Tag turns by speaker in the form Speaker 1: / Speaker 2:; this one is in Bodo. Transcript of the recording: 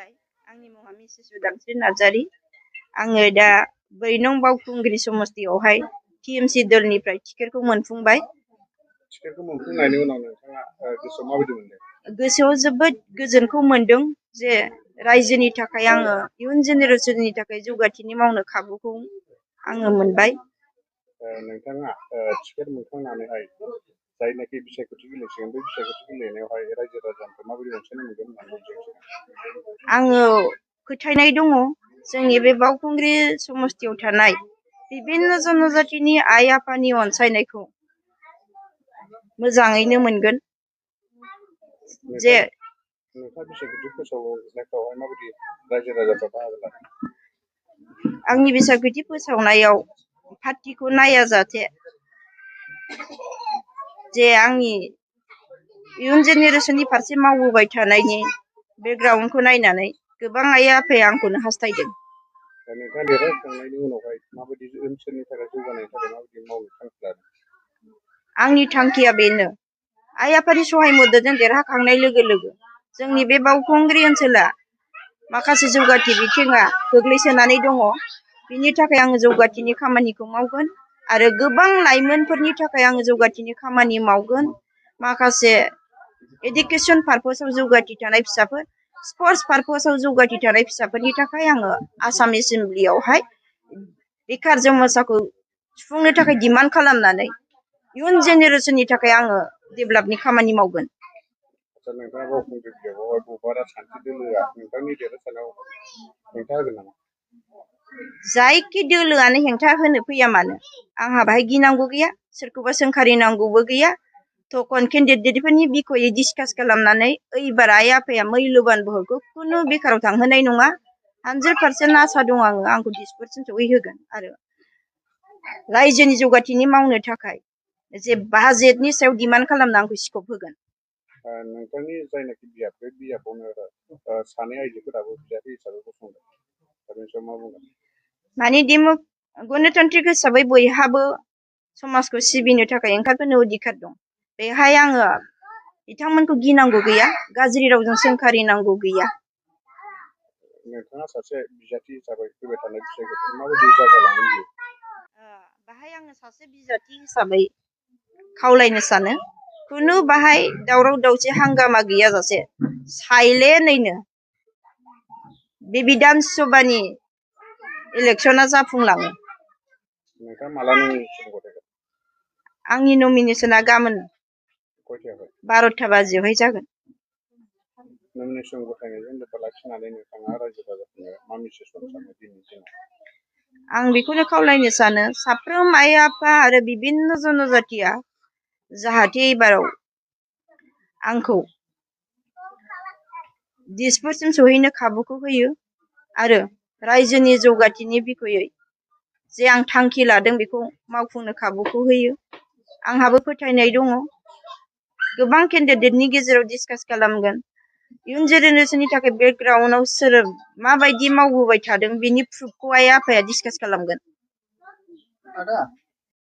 Speaker 1: खुलुमबाय आंनि मुङा मिसेस उदांस्रि नार्जारी आङो दा 4 नं बावखुंग्रि समस्तियावहाय टिएमसि दलनिफ्राय टिकेटखौ मोनफुंबाय।
Speaker 2: टिकेटखौ मोनफुंनायनि उनाव नोंथाङा गोसोआव माबायदि मोनदों?
Speaker 1: गोसोआव जोबोद गोजोनखौ मोनदों जे रायजोनि थाखाय आङो इयुन जेनेरेसननि थाखाय जौगाथिनि मावनो खाबुखौ आङो मोनबाय।
Speaker 2: नोंथाङा टिकेट मोनखांनानैहाय जायनाखि बिसायख'थि गेलेसिगोन बे बिसायख'थि गेलेनायावहाय रायजो राजाखौ माबायदि अनसायनाय मोनगोन होननानै
Speaker 1: आङो फोथायनाय दङ जोंनि बे बावखुंग्रि समस्तियाव थानाय बिभिन्न जनजातिनि आइ आफानि अनसायनायखौ मोजाङैनो मोनगोन। जे
Speaker 2: नोंथाङा बिसायख'थि फोसावनायफ्रावहाय माबायदि रायजो राजाफ्रा बाहागो लादों?
Speaker 1: आंनि बिसायख'थि फोसावनायाव पार्टिखौ नायाजासे जे आंनि इयुन जेनेरेसननि फारसे मावबोबाय थानायनि बेकग्राउन्डखौ नायनानै गोबां आइ आफाया आंखौनो हास्थायदों।
Speaker 2: नोंथाङा देरहाखांनायनि उनावहाय माबायदि ओनसोलनि थाखाय जौगानायनि थाखाय माबायदि मावनो थांखि लादों?
Speaker 1: आंनि थांखिया बेनो आइ आफानि सहाय मददजों देरहाखांनाय लोगो लोगो जोंनि बे बावखुंग्रि ओनसोला माखासे जौगाथि बिथिङा गोग्लैसोनानै दङ। बिनि थाखाय आङो जौगाथिनि खामानिखौ मावगोन आरो गोबां लाइमोनफोरनि थाखाय आङो जौगाथिनि खामानि मावगोन। माखासे एडुकेसन पारपसाव जौगाथि थानाय फिसाफोर, स्पर्टस पारपसाव जौगाथि थानाय फिसाफोरनि थाखाय आङो आसाम एसेम्ब्लियावहाय बेखार समस्याखौ सुफुंनो थाखाय डिमान्ड खालामनानै इयुन जेनेरेसननि थाखाय आङो डेभेलपनि खामानि मावगोन।
Speaker 2: नोंथाङा बावखुंग्रि बिजाबावहाय बबेबा राजखान्थि दोलोआ नोंथांनि देरहासाराव हेंथा होगोन नामा?
Speaker 1: जायखि दोलोआनो हेंथा होनो फैया मानो आंहा बाहाय गिनांगौ गैया, सोरखौबा सोंखारिनांगौबो गैया। टकन केन्डिडेटफोरनि बिखयै डिसकास खालामनानै ओइबार आइ आफाया मैल'बान भटखौ खुनु बेखाराव थांहोनाय नङा। 100% आसा दं आंखौ 10% सहैहोगोन आरो रायजोनि जौगाथिनि मावनो थाखाय जे बाजेटनि सायाव डिमान्ड खालामना आंखौ स्कप होगोन।
Speaker 2: नोंथांनि जायनाखि बियाब बे बियाबावनो सानै आइजोफोराबो बियाब हिसाबै गसंदों। दा बेनि सायाव मा बुंगोन?
Speaker 1: माने गणतान्त्रिक हिसाबै बयहाबो समाजखौ सिबिनो थाखाय ओंखारबोनो अधिकार दं। बेहाय आङो बिथांमोनखौ गिनांगौ गैया, गाज्रि रावजों सोंखारिनांगौ गैया।
Speaker 2: नोंथाङा सासे बिजाथि हिसाबै फैबाय थानाय बिसायख'थिखौ माबायदि जाजालांनो लुबैयो?
Speaker 1: बाहाय आङो सासे बिजाथि हिसाबै खावलायनो सानो खुनु बाहाय दावराव दावसि हांगामा गैयाजासे साइलेन्टैनो बे बिधान सभानि इलेक्सना जाफुंलाङो।
Speaker 2: नोंथाङा माला नमिनेसन गथायगोन?
Speaker 1: आंनि नमिनेसना गाबोन 12ता बाजियावहाय जागोन।
Speaker 2: नमिनेसन गथायनायजों लोब्बा लाखिनानै नोंथाङा रायजो राजाफोरनो मा मेसेज हरनो सानो दिनैनि दिनाव?
Speaker 1: आं बेखौनो खावलायनो सानो साफ्रोम आइ आफा आरो बिभिन्न जनजातिया जाहाथे एबाराव आंखौ 10% सहैनो खाबुखौ होयो आरो रायजोनि जौगाथिनि बिखयै जे आं थांखि लादों बेखौ मावफुंनो खाबुखौ होयो। आंहाबो फोथायनाय दङ गोबां केन्डिडेटनि गेजेराव डिसकास खालामगोन। इयुन जेनेरेसननि थाखाय बेकग्राउन्डआव सोर माबायदि मावबोबाय थादों बेनि प्रुफखौ आइ आफाया डिसकास खालामगोन।